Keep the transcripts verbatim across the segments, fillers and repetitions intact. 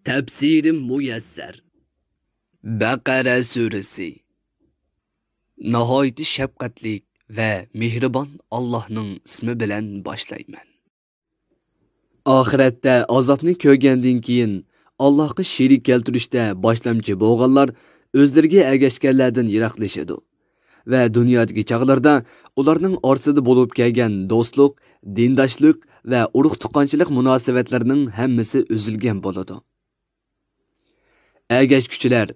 تەپسىرى مۇيەسسەر. بەقەرە سۈرىسى. ناھايىتى شەپقەتلىك ۋە مېھرىبان ئاللاھنىڭ ئىسمى بىلەن باشلايمەن. ئاخىرەتتە ئازابنى كۆرگەندىن كېيىن، ئاللاھقا شېرىك كەلتۈرۈشتە باشلامچى بولغانلار ئۆزلىرىگە ئەگەشكەنلەردىن يىراقلىشىدۇ ۋە دۇنيادىكى چاغلىرىدا ئۇلارنىڭ ئارىسىدا بولۇپ كەلگەن دوستلۇق، دىنداشلىق ۋە ئۇرۇق-تۇغقانچىلىق مۇناسىۋەتلىرىنىڭ ھەممىسى ئۈزۈلگەن بولىدۇ. ئەگەشكۈچىلەر،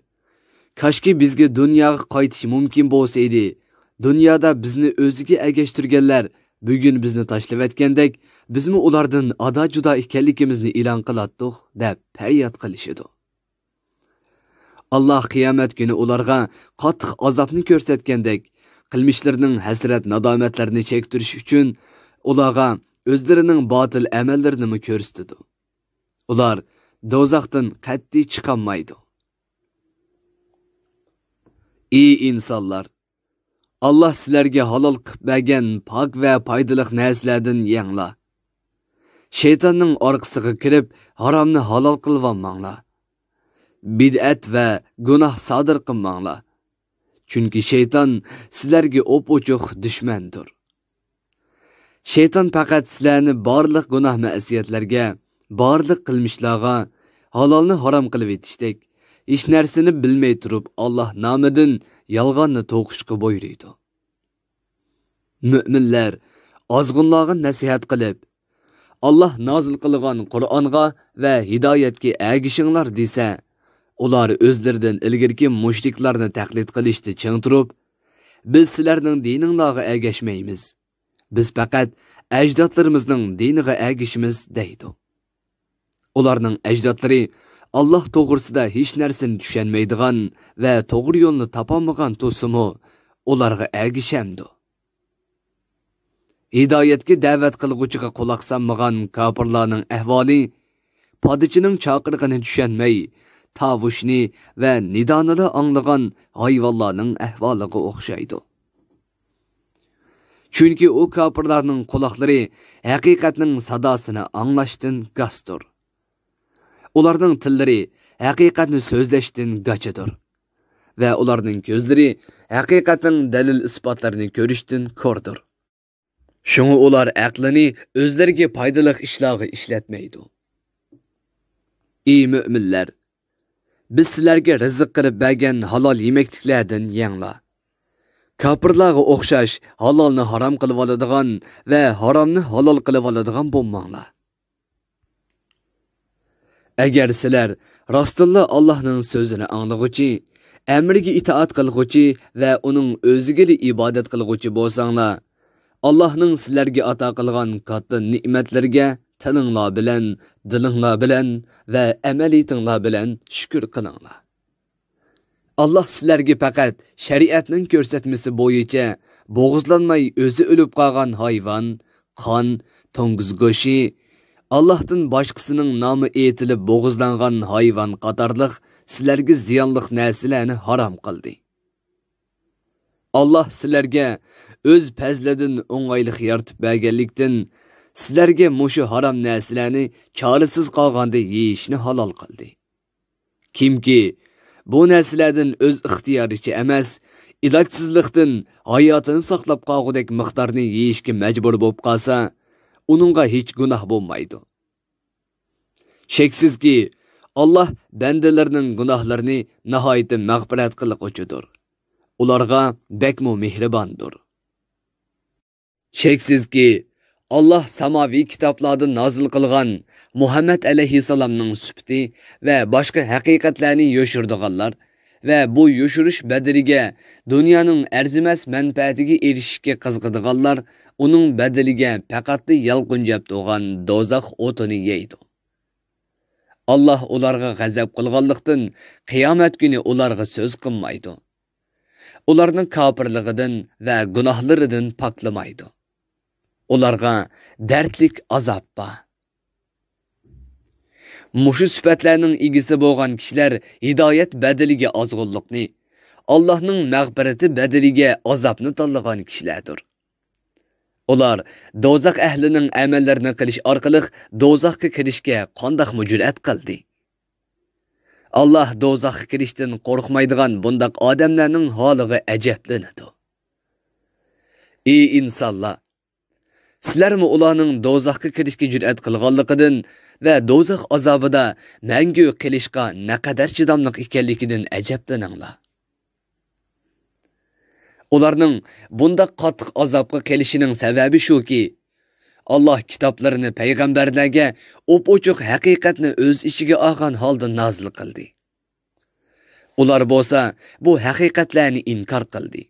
كاشكى بىزگە دۇنياغا قايتىش مۇمكىن بولسا ئىدى. دۇنيادا بىزنى ئۆزىگە ئەگەشتۈرگەنلەر بۈگۈن بىزنى تاشلىۋەتكەندەك، بىزمۇ ئۇلاردىن ئادا-جۇدا ئىكەنلىكىمىزنى ئېلان قىلاتتۇق، دەپ پەرياد قىلىشىدۇ. ئاللاھ قىيامەت كۈنى ئۇلارغا قاتتىق ئازابنى كۆرسەتكەندەك، قىلمىشلىرىنىڭ ھەسرەت-نادامەتلىرىنى چەكتۈرۈش ئۈچۈن ئۇلارغا ئۆزلىرىنىڭ باتىل ئەمەللىرىنىمۇ كۆرسىتىدۇ. ئۇلار دوزاختىن قەتئىي چىقالمايدۇ. ئى ئىنسانلار! ئاللاھ سىلەرگە ھالال قىلىپ بەرگەن پاك ۋە پايدىلىق نەرسىلەردىن يەڭلار. شەيتاننىڭ ئارقىسىغا كىرىپ، ھارامنى ھالال قىلىۋالماڭلار. بىدئەت ۋە گۇناھ سادىر قىلماڭلار. چۈنكى شەيتان سىلەرگە ئوپئوچۇق دۈشمەندۇر. شەيتان پەقەت سىلەرنى بارلىق گۇناھ-مەسىيەتلەرگە، بارلىق قىلمىشلارغا، ھالالنى ھارام قىلىۋېتىشتەك، ھېچ نەرسىنى بىلمەي تۇرۇپ، ئاللاھ نامىدىن يالغاننى توقۇشقا بۇيرۇيدۇ. مۆمىنلەر، ئازغۇنلارغا نەسىھەت قىلىپ، ئاللاھ نازىل قىلغان قۇرئانغا ۋە ھىدايەتكە ئەگىشىڭلار دېسە، ئۇلار ئۆزلىرىدىن ئىلگىرىكى مۇشرىكلارنى تەقلىد قىلىشتا چىڭ تۇرۇپ، بىز سىلەرنىڭ دىنىڭلارغا ئەگەشمەيمىز. بىز پەقەت ئەجدادلىرىمىزنىڭ دىنىغا ئەگىشىمىز، دەيدۇ. ئۇلارنىڭ ئەجدادلىرى ئاللاھ توغرىسىدا ھېچ نەرسىنى چۈشەنمەيدىغان ۋە توغرا يولنى تاپالمىغان تۇرسىمۇ، ئۇلارغا ئەگىشەمدۇ؟ ھىدايەتكە دەۋەت قىلغۇچىغا قۇلاق سالمىغان كاپىرلارنىڭ ئەھۋالى پادىچىنىڭ چاقىرىقىنى چۈشەنمەي، تاۋۇشنى ۋە نىدانىلا ئاڭلىغان ھايۋانلارنىڭ ئەھۋالىغا ئوخشايدۇ. چۈنكى ئۇ كاپىرلارنىڭ قۇلاقلىرى ھەقىقەتنىڭ ساداسىنى ئاڭلاشتىن گاستۇر. ئۇلارنىڭ تىللىرى ھەقىقەتنى سۆزلەشتىن گاچىدۇر. ۋە ئۇلارنىڭ كۆزلىرى ھەقىقەتنىڭ دەلىل-ئىسپاتلىرىنى كۆرۈشتىن كوردۇر. شۇڭا ئۇلار ئەقلىنى ئۆزلىرىگە پايدىلىق ئىشلارغا ئىشلەتمەيدۇ. ئى مۆمىنلەر! بىز سىلەرگە رىزىق قىلىپ بەرگەن ھالال يېمەكلىكلەردىن يەڭلار. كاپىرلارغا ئوخشاش ھالالنى ھارام قىلىۋالىدىغان ۋە ھارامنى ھالال قىلىۋالىدىغان بولماڭلار. ئەگەر سىلەر راستتىنلا ئاللاھنىڭ سۆزىنى ئاڭلىغۇچى، ئەمرىگە ئىتائەت قىلغۇچى ۋە ئۇنىڭ ئۆزىگىلا ئىبادەت قىلغۇچى بولساڭلار، ئاللاھنىڭ سىلەرگە ئاتا قىلغان كاتتا نېمەتلىرىگە تىلىڭلار بىلەن، دىلىڭلار بىلەن ۋە ئەمەلىيىتىڭلار بىلەن شۈكۈر قىلىڭلار. ئاللاھ سىلەرگە پەقەت شەرىئەتنىڭ كۆرسەتمىسى بويىچە بوغۇزلانماي ئۆزى ئۆلۈپ قالغان ھايۋان، قان، توڭگۇز گۆشى، ئاللاھتىن باشقىسىنىڭ نامى ئېيتىلىپ بوغۇزلانغان ھايۋان قاتارلىق سىلەرگە زىيانلىق نەرسىلەرنى ھارام قىلدى. ئاللاھ سىلەرگە ئۆز پەزلىدىن ئوڭايلىق يارىتىپ بەرگەنلىكتىن، سىلەرگە مۇشۇ ھارام نەرسىلەرنى چارىسىز قالغاندا يېيىشنى ھالال قىلدى. كىمكى بۇ نەرسىلەردىن ئۆز ئىختىيارىچە ئەمەس، ئىلاجسىزلىقتىن ھاياتىنى ساقلاپ قالغۇدەك مىقدارنى يېيىشكە مەجبۇر بولۇپ قالسا، ئۇنىڭغا ھېچ گۇناھ بولمايدۇ. شەكسىزكى، ئاللاھ بەندىلىرىنىڭ گۇناھلىرىنى ناھايىتى مەغپىرەت قىلغۇچىدۇر. ئۇلارغا بەكمۇ مېھرىباندۇر. شەكسىزكى، ئاللاھ ساماۋىي كىتابلاردا نازىل قىلغان مۇھەممەد ئەلەيھىسسالامنىڭ سۈپىتى ۋە باشقا ھەقىقەتلەرنى يوشۇرىدىغانلار ۋە بۇ يوشۇرۇش بەدىلىگە دۇنيانىڭ ئەرزىمەس مەنپەئەتىگە ئېرىشىشكە قىزىقىدىغانلار ئۇنىڭ بەدىلىگە پەقەتلا يالقۇنجاپ تۇرغان دوزاخ ئوتىنى يەيدۇ. ئاللاھ ئۇلارغا غەزەپ قىلغانلىقتىن، قىيامەت كۈنى ئۇلارغا سۆز قىلمايدۇ. ئۇلارنى كاپىرلىقىدىن ۋە گۇناھلىرىدىن پاكلىمايدۇ. ئۇلارغا دەردلىك ئازاب بار. مۇشۇ سۈپەتلەرنىڭ ئىگىسى بولغان كىشىلەر ھىدايەت بەدىلىگە ئازغۇنلۇقنى، ئاللاھنىڭ مەغپىرىتى بەدىلىگە ئازابنى تاللىغان كىشىلەردۇر. ئۇلار دوزاخ ئەھلىنىڭ ئەمەللىرىنى قىلىش ئارقىلىق دوزاخقا كىرىشكە قانداقمۇ جۈرئەت قىلدى؟ ئاللاھ دوزاخقا كىرىشتىن قورقمايدىغان بۇنداق ئادەملەرنىڭ ھالىغا ئەجەبلىنىدۇ. ئى ئىنسانلار! سىلەرمۇ ئۇلارنىڭ دوزاخقا كىرىشكە جۈرئەت قىلغانلىقىدىن ۋە دوزاخ ئازابىدا مەڭگۈ قېلىشقا نەقەدەر چىداملىق ئىكەنلىكىدىن ئەجەبلىنىڭلار. ئۇلارنىڭ بۇنداق قاتتىق ئازابقا قېلىشىنىڭ سەۋەبى شۇكى، ئاللاھ كىتابلىرىنى پەيغەمبەرلەرگە ئوپئوچۇق ھەقىقەتنى ئۆز ئىچىگە ئالغان ھالدا نازىل قىلدى. ئۇلار بولسا بۇ ھەقىقەتلەرنى ئىنكار قىلدى.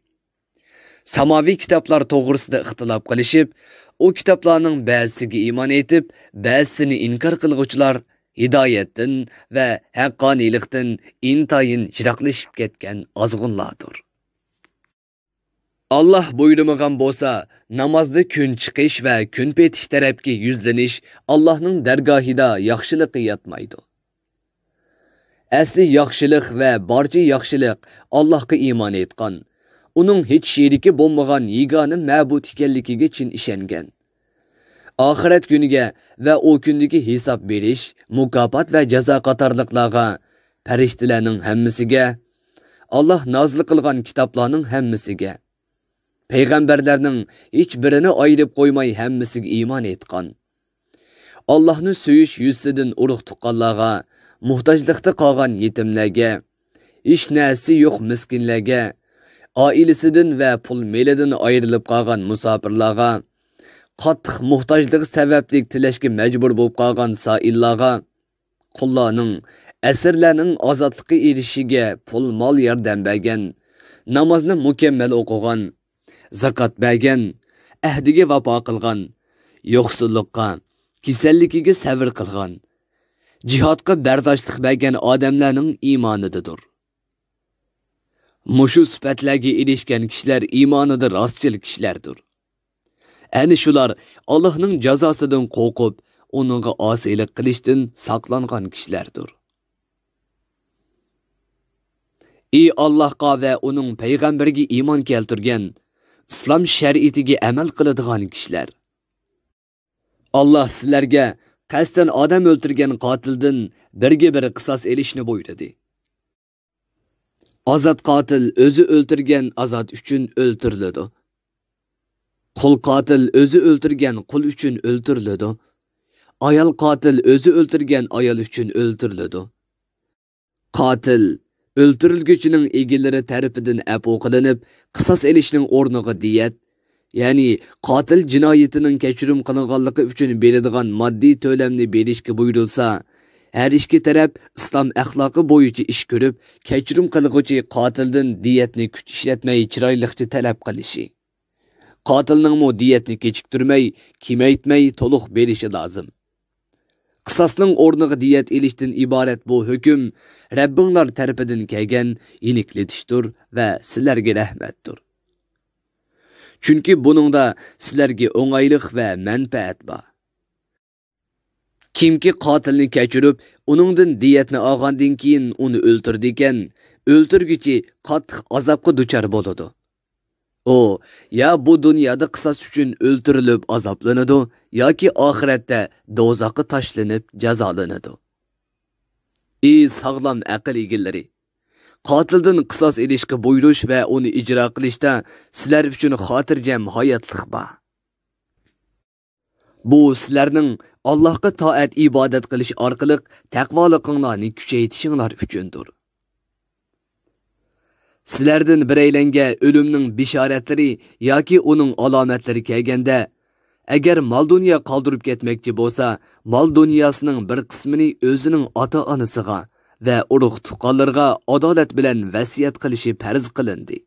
ساماۋىي كىتابلار توغرىسىدا ئىختىلاپ قىلىشىپ، ئۇ كىتابلارنىڭ بەزىسىگە ئىمان ئېيتىپ، بەزىسىنى ئىنكار قىلغۇچىلار ھىدايەتتىن ۋە ھەققانىيلىقتىن ئىنتايىن يىراقلىشىپ كەتكەن ئازغۇنلاردۇر. ئاللاھ بۇيرۇمىغان بولسا، نامازدا كۈن چىقىش ۋە كۈن پېتىش تەرەپكە يۈزلىنىش ئاللاھنىڭ دەرگاھىدا ياخشىلىققا ياتمايدۇ. ئەسلى ياخشىلىق ۋە بارچە ياخشىلىق ئاللاھقا ئىمان ئېيتقان، ئۇنىڭ ھېچ شېرىكى بولمىغان يېگانە مەبۇد ئىكەنلىكىگە چىن ئىشەنگەن، ئاخىرەت كۈنىگە ۋە ئۇ كۈندىكى ھېساب بېرىش، مۇكاپات ۋە جازا قاتارلىقلارغا، پەرىشتىلەرنىڭ ھەممىسىگە، ئاللاھ نازىل قىلغان كىتابلارنىڭ ھەممىسىگە، پەيغەمبەرلەرنىڭ ھېچ بىرىنى ئايرىپ قويماي ھەممىسىگە ئىمان ئېيتقان، ئاللاھنى سۆيۈش يۈزىسىدىن ئۇرۇق-تۇغقانلارغا، موھتاجلىقتا قالغان يېتىملەرگە، ھېچ نەرسىسى يوق مىسكىنلەرگە، ئائىلىسىدىن ۋە پۇل-مېلىدىن ئايرىلىپ قالغان مۇساپىرلارغا، قاتتىق موھتاجلىقى سەۋەبلىك تىلەشكە مەجبۇر بولۇپ قالغان سائىللارغا، قۇللارنىڭ، ئەسىرلەرنىڭ ئازادلىققا ئېرىشىشىگە پۇل-مال ياردەم بەرگەن، نامازنى مۇكەممەل ئوقۇغان، زاكات بەرگەن، ئەھدىگە ۋاپا قىلغان، يوقسۇللۇققا، كېسەللىكىگە سەۋر قىلغان، جىھادقا بەرداشلىق بەرگەن ئادەملەرنىڭ ئىمانىدىدۇر. مۇشۇ سۈپەتلەرگە ئېرىشكەن كىشىلەر ئىمانىدا راستچىل كىشىلەردۇر. ئەنە شۇلار ئاللاھنىڭ جازاسىدىن قورقۇپ، ئۇنىڭغا ئاسىيلىق قىلىشتىن ساقلانغان كىشىلەردۇر. ئى ئاللاھقا ۋە ئۇنىڭ پەيغەمبىرىگە ئىمان كەلتۈرگەن، ئىسلام شەرىئىتىگە ئەمەل قىلىدىغان كىشىلەر! ئاللاھ سىلەرگە قەستەن ئادەم ئۆلتۈرگەن قاتىلدىن بىرگە بىر قىساس ئېلىشنى بۇيرۇدى. ئازاد قاتىل ئۆزى ئۆلتۈرگەن ئازاد ئۈچۈن ئۆلتۈرۈلىدۇ. قۇل قاتىل ئۆزى ئۆلتۈرگەن قۇل ئۈچۈن ئۆلتۈرۈلىدۇ. ئايال قاتىل ئۆزى ئۆلتۈرگەن ئايال ئۈچۈن ئۆلتۈرۈلىدۇ. قاتىل ئۆلتۈرۈلگۈچىنىڭ ئىگىلىرى تەرىپىدىن ئەپۇ قىلىنىپ، قىساس ئېلىشنىڭ ئورنىغا دىيەت، يەنى قاتىل جىنايىتىنىڭ كەچۈرۈم قىلىنغانلىقى ئۈچۈن بېرىدىغان ماددىي تۆلەمنى بېرىشكە بۇيرۇلسا، ھەر ئىككى تەرەپ ئىسلام ئەخلاقى بويىچە ئىش كۆرۈپ، كەچۈرۈم قىلغۇچى قاتىلدىن دىيەتنى كۈچ ئىشلەتمەي چىرايلىقچە تەلەپ قىلىشى، قاتىلنىڭمۇ دىيەتنى كېچىكتۈرمەي، كېمەيتمەي تولۇق بېرىشى لازىم. قىساسنىڭ ئورنىغا دىيەت ئېلىشتىن ئىبارەت بۇ ھۆكۈم رەببىڭلار تەرىپىدىن كەلگەن يېنىكلىتىشتۇر ۋە سىلەرگە رەھمەتتۇر. چۈنكى بۇنىڭدا سىلەرگە ئوڭايلىق ۋە مەنپەئەت بار. كىمكى قاتىلنى كەچۈرۈپ، ئۇنىڭدىن دىيەتنى ئالغاندىن كېيىن ئۇنى ئۆلتۈرىدىكەن، ئۆلتۈرگۈچى قاتتىق ئازابقا دۇچار بولىدۇ. ئۇ يا بۇ دۇنيادا قىساس ئۈچۈن ئۆلتۈرۈلۈپ ئازابلىنىدۇ، ياكى ئاخىرەتتە دوزاخقا تاشلىنىپ جازالىنىدۇ. ئى ساغلام ئەقىل ئىگىلىرى! قاتىلدىن قىساس ئېلىشقا بۇيرۇش ۋە ئۇنى ئىجرا قىلىشتا سىلەر ئۈچۈن خاتىرجەم ھاياتلىق بار. بۇ سىلەرنىڭ ئاللاھقا تائەت-ئىبادەت قىلىش ئارقىلىق تەقۋالىقىڭلارنى كۈچەيتىشىڭلار ئۈچۈندۇر. سىلەردىن بىرەيلەنگە ئۆلۈمنىڭ بېشارەتلىرى ياكى ئۇنىڭ ئالامەتلىرى كەلگەندە، ئەگەر مال-دۇنيا قالدۇرۇپ كەتمەكچى بولسا، مال-دۇنياسىنىڭ بىر قىسمىنى ئۆزىنىڭ ئاتا-ئانىسىغا ۋە ئۇرۇق-تۇغقانلىرىغا ئادالەت بىلەن ۋەسىيەت قىلىشى پەرز قىلىندى.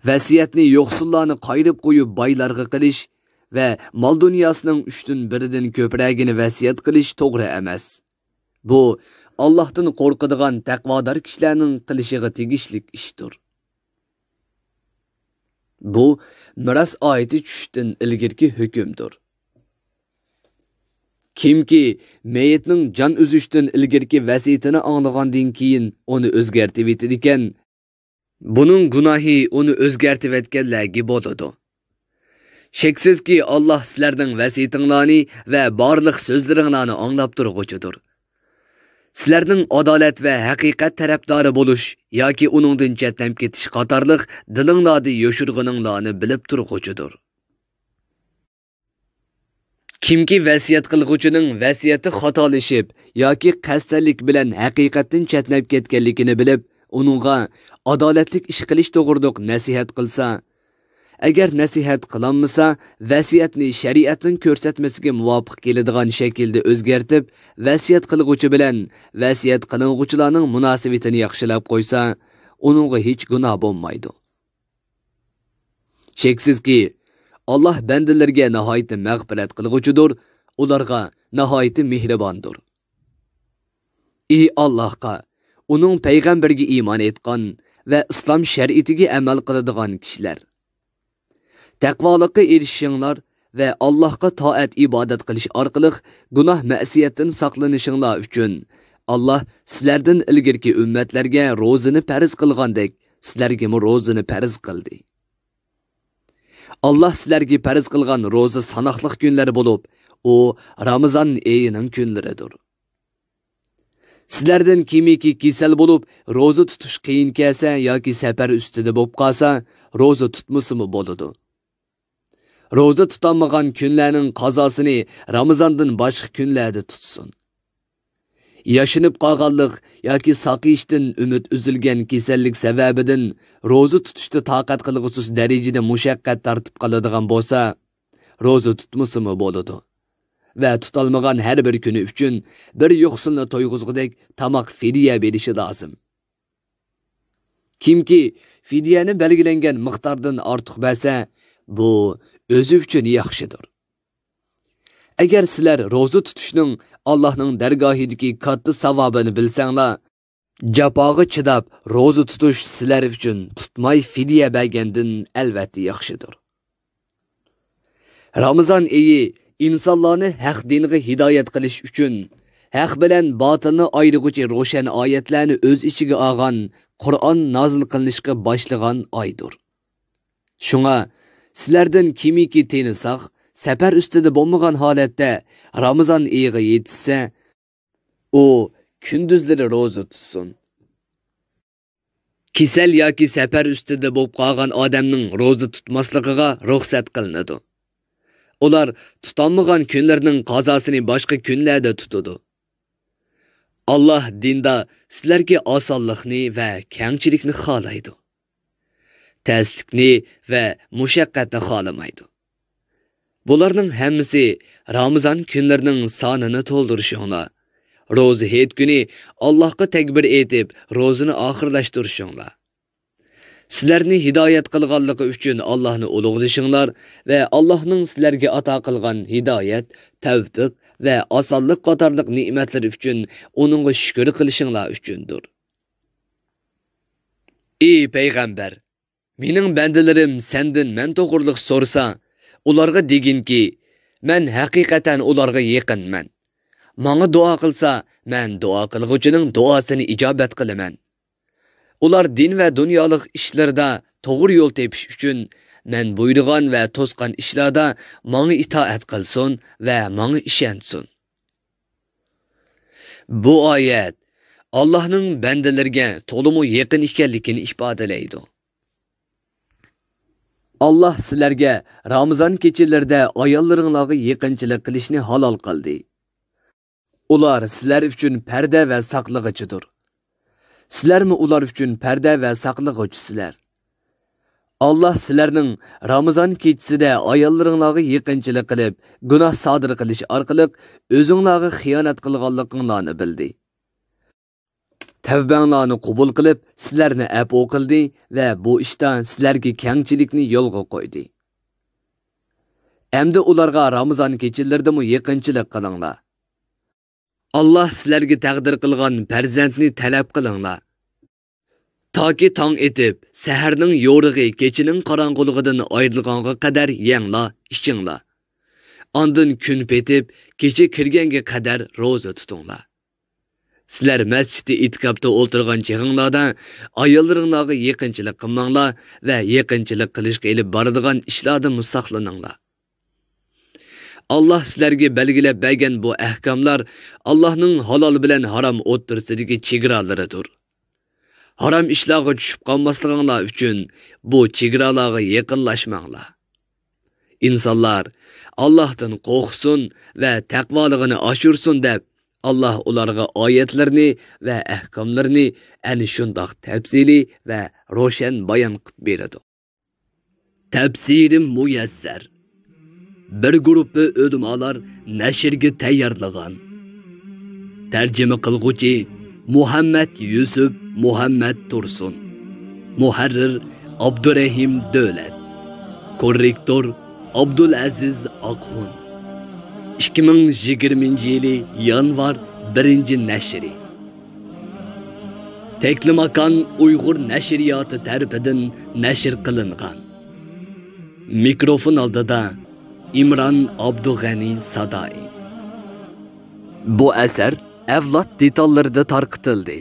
ۋەسىيەتنى يوقسۇللارنى قايرىپ قويۇپ بايلارغا قىلىش ۋە مال-دۇنياسىنىڭ ئۈچتىن بىرىدىن كۆپرەكىنى ۋەسىيەت قىلىش توغرا ئەمەس. بۇ ئاللاھتىن قورقىدىغان تەقۋادار كىشىلەرنىڭ قىلىشىغا تېگىشلىك ئىشتۇر. بۇ مىراس ئايىتى چۈشۈشتىن ئىلگىرىكى ھۆكۈمدۇر. كىمكى مېيىتنىڭ جان ئۈزۈشتىن ئىلگىرىكى ۋەسىيىتىنى ئاڭلىغاندىن كېيىن ئۇنى ئۆزگەرتىۋېتىدىكەن، بۇنىڭ گۇناھى ئۇنى ئۆزگەرتىۋەتكەنلەرگە بولىدۇ. شەكسىزكى، ئاللاھ سىلەرنىڭ ۋەسىيىتىڭلارنى ۋە بارلىق سۆزلىرىڭلارنى ئاڭلاپ تۇرغۇچىدۇر. سىلەرنىڭ ئادالەت ۋە ھەقىقەت تەرەپدارى بولۇش ياكى ئۇنىڭدىن چەتنەپ كېتىش قاتارلىق دىلىڭلاردا يوشۇرغىنىڭلارنى بىلىپ تۇرغۇچىدۇر. كىمكى ۋەسىيەت قىلغۇچىنىڭ ۋەسىيىتى خاتالىشىپ ياكى قەستەنلىك بىلەن ھەقىقەتتىن چەتنەپ كەتكەنلىكىنى بىلىپ، ئۇنىڭغا ئادالەتلىك ئىش قىلىش توغرىلىق نەسىھەت قىلسا، ئەگەر نەسىھەت قىلالمىسا، ۋەسىيەتنى شەرىئەتنىڭ كۆرسەتمىسىگە مۇۋاپىق كېلىدىغان شەكىلدە ئۆزگەرتىپ، ۋەسىيەت قىلغۇچى بىلەن ۋەسىيەت قىلىنغۇچىلارنىڭ مۇناسىۋىتىنى ياخشىلاپ قويسا، ئۇنىڭغا ھېچ گۇناھ بولمايدۇ. شەكسىزكى، ئاللاھ بەندىلىرىگە ناھايىتى مەغپىرەت قىلغۇچىدۇر، ئۇلارغا ناھايىتى مېھرىباندۇر. ئى ئاللاھقا، ئۇنىڭ پەيغەمبىرىگە ئىمان ئېيتقان ۋە ئىسلام شەرىئىتىگە ئەمەل قىلىدىغان كىشىلەر! تەقۋالىققا ئېرىشىشىڭلار ۋە ئاللاھقا تائەت-ئىبادەت قىلىش ئارقىلىق گۇناھ-مەسىيەتتىن ساقلىنىشىڭلار ئۈچۈن ئاللاھ سىلەردىن ئىلگىرىكى ئۈممەتلەرگە روزىنى پەرز قىلغاندەك، سىلەرگىمۇ روزىنى پەرز قىلدى. ئاللاھ سىلەرگە پەرز قىلغان روزا ساناقلىق كۈنلەر بولۇپ، ئۇ رامىزان ئېيىنىڭ كۈنلىرىدۇر. سىلەردىن كىمكى كېسەل بولۇپ، روزا تۇتۇش قىيىن كەلسە ياكى سەپەر ئۈستىدە بولۇپ قالسا، روزا تۇتمىسىمۇ بولىدۇ. روزا تۇتالمىغان كۈنلەرنىڭ قازاسىنى رامىزاندىن باشقا كۈنلەردە تۇتسۇن. ياشىنىپ قالغانلىق ياكى ساقىيىشتىن ئۈمىد ئۈزۈلگەن كېسەللىك سەۋەبىدىن روزا تۇتۇشتا تاقەت قىلغۇسىز دەرىجىدە مۇشەققەت تارتىپ قالىدىغان بولسا، روزا تۇتمىسىمۇ بولىدۇ ۋە تۇتالمىغان ھەر بىر كۈنى ئۈچۈن بىر يوقسۇلنى تويغۇزغۇدەك تاماق فىدىيە بېرىشى لازىم. كىمكى فىدىيەنى بەلگىلەنگەن مىقداردىن ئارتۇق بەرسە، بۇ ئۆزى ئۈچۈن ياخشىدۇر. ئەگەر سىلەر روزا تۇتۇشنىڭ ئاللاھنىڭ دەرگاھىدىكى كاتتا ساۋابىنى بىلسەڭلار، جاپاغا چىداپ روزا تۇتۇش سىلەر ئۈچۈن تۇتماي فىدىيە بەرگەندىن ئەلۋەتتە ياخشىدۇر. رامىزان ئېيى ئىنسانلارنى ھەق دىنغا ھىدايەت قىلىش ئۈچۈن، ھەق بىلەن باتىلنى ئايرىغۇچى روشەن ئايەتلەرنى ئۆز ئىچىگە ئالغان قۇرئان نازىل قىلىنىشقا باشلىغان ئايدۇر. شۇڭا، سىلەردىن كىمكى تېنى ساق، سەپەر ئۈستىدە بولمىغان ھالەتتە رامىزان ئېيىغا يېتىشسە، ئۇ كۈندۈزلىرى روزا تۇتسۇن. كېسەل ياكى سەپەر ئۈستىدە بولۇپ قالغان ئادەمنىڭ روزا تۇتماسلىقىغا رۇخسەت قىلىنىدۇ. ئۇلار تۇتالمىغان كۈنلىرىنىڭ قازاسىنى باشقا كۈنلەردە تۇتىدۇ. ئاللاھ دىندا سىلەرگە ئاسانلىقنى ۋە كەڭچىلىكنى خالايدۇ. تەسلىكنى ۋە مۇشەققەتنى خالىمايدۇ. بۇلارنىڭ ھەممىسى رامىزان كۈنلىرىنىڭ سانىنى تولدۇرۇشۇڭلار، روزا ھېيت كۈنى ئاللاھقا تەكبىر ئېيتىپ، روزىنى ئاخىرلاشتۇرۇشۇڭلار. سىلەرنى ھىدايەت قىلغانلىقى ئۈچۈن ئاللاھنى ئۇلۇغلىشىڭلار ۋە ئاللاھنىڭ سىلەرگە ئاتا قىلغان ھىدايەت، تەۋپىق ۋە ئاسانلىق قاتارلىق نېمەتلىرى ئۈچۈن ئۇنىڭغا شۈكۈر قىلىشىڭلار ئۈچۈندۇر. ئى پەيغەمبەر! مېنىڭ بەندىلىرىم سەندىن مەن توغرىلىق سورىسا، ئۇلارغا دېگىنكى، مەن ھەقىقەتەن ئۇلارغا يېقىنمەن. ماڭا دۇئا قىلسا، مەن دۇئا قىلغۇچىنىڭ دۇئاسىنى ئىجابەت قىلىمەن. ئۇلار دىن ۋە دۇنيالىق ئىشلىرىدا توغرا يول تېپىش ئۈچۈن، مەن بۇيرۇغان ۋە توسقان ئىشلاردا ماڭا ئىتائەت قىلسۇن ۋە ماڭا ئىشەنسۇن. بۇ ئايەت ئاللاھنىڭ بەندىلىرىگە تولىمۇ يېقىن ئىكەنلىكىنى ئىپادىلەيدۇ. ئاللاھ سىلەرگە رامىزان كېچىلىرىدە ئاياللىرىڭلارغا يېقىنچىلىق قىلىشنى ھالال قىلدى. ئۇلار سىلەر ئۈچۈن پەردە ۋە ساقلىغۇچىدۇر. سىلەرمۇ ئۇلار ئۈچۈن پەردە ۋە ساقلىغۇچىسىلەر. ئاللاھ سىلەرنىڭ رامىزان كېچىسىدە ئاياللىرىڭلارغا يېقىنچىلىق قىلىپ، گۇناھ سادىر قىلىش ئارقىلىق ئۆزۈڭلارغا خىيانەت قىلغانلىقىڭلارنى بىلدى. تەۋبەڭلارنى قوبۇل قىلىپ، سىلەرنى ئەپۇ قىلدى ۋە بۇ ئىشتا سىلەرگە كەڭچىلىكنى يولغا قويدى. ئەمدى ئۇلارغا رامىزان كېچىلىرىدىمۇ يېقىنچىلىق قىلىڭلار. ئاللاھ سىلەرگە تەقدىر قىلغان پەرزەنتنى تەلەپ قىلىڭلار. تاكى تاڭ ئېتىپ، سەھەرنىڭ يورۇقى كېچىنىڭ قاراڭغۇلۇقىدىن ئايرىلغانغا قەدەر يەڭلار، ئىچىڭلار. ئاندىن كۈن پېتىپ، كېچە كىرگەنگە قەدەر روزا تۇتۇڭلار. سىلەر مەسچىتتە ئېتىكاپتا ئولتۇرغان چېغىڭلاردا ئاياللىرىڭلارغا يېقىنچىلىق قىلماڭلار ۋە يېقىنچىلىق قىلىشقا ئېلىپ بارىدىغان ئىشلاردىنمۇ ساقلىنىڭلار. ئاللاھ سىلەرگە بەلگىلەپ بەرگەن بۇ ئەھكاملار ئاللاھنىڭ ھالال بىلەن ھارام ئوتتۇرىسىدىكى چېگرالىرىدۇر. ھارام ئىشلارغا چۈشۈپ قالماسلىقىڭلار ئۈچۈن بۇ چېگرالارغا يېقىنلاشماڭلار. ئىنسانلار ئاللاھتىن قورقسۇن ۋە تەقۋالىقىنى ئاشۇرسۇن دەپ، ئاللاھ ئۇلارغا ئايەتلىرىنى ۋە ئەھكاملىرىنى ئەنە شۇنداق تەپسىلىي ۋە روشەن بايان قىلىپ بېرىدۇ. تەپسىرى مۇيەسسەر. بىر گۇرۇپپا ئۆلىمالار نەشرگە تەييارلىغان. تەرجىمە قىلغۇچى مۇھەممەد يۈسۈپ مۇھەممەد تۇرسۇن. مۇھەررىر ئابدۇرەھىم دۆلەت. كوررېكتور ئابدۇلئەزىز ئاقخۇن. ئىككى مىڭ يىگىرمىنچى يىلى يانۋار بىرىنچى نەشرى. تەكلىماكان ئۇيغۇر نەشرىياتى تەرىپىدىن نەشر قىلىنغان. مىكروفون ئالدىدا ئىمران ئابدۇغەنى سادائى. بۇ ئەسەر ئەۋلاد دېتاللىرىدا تارقىتىلدى.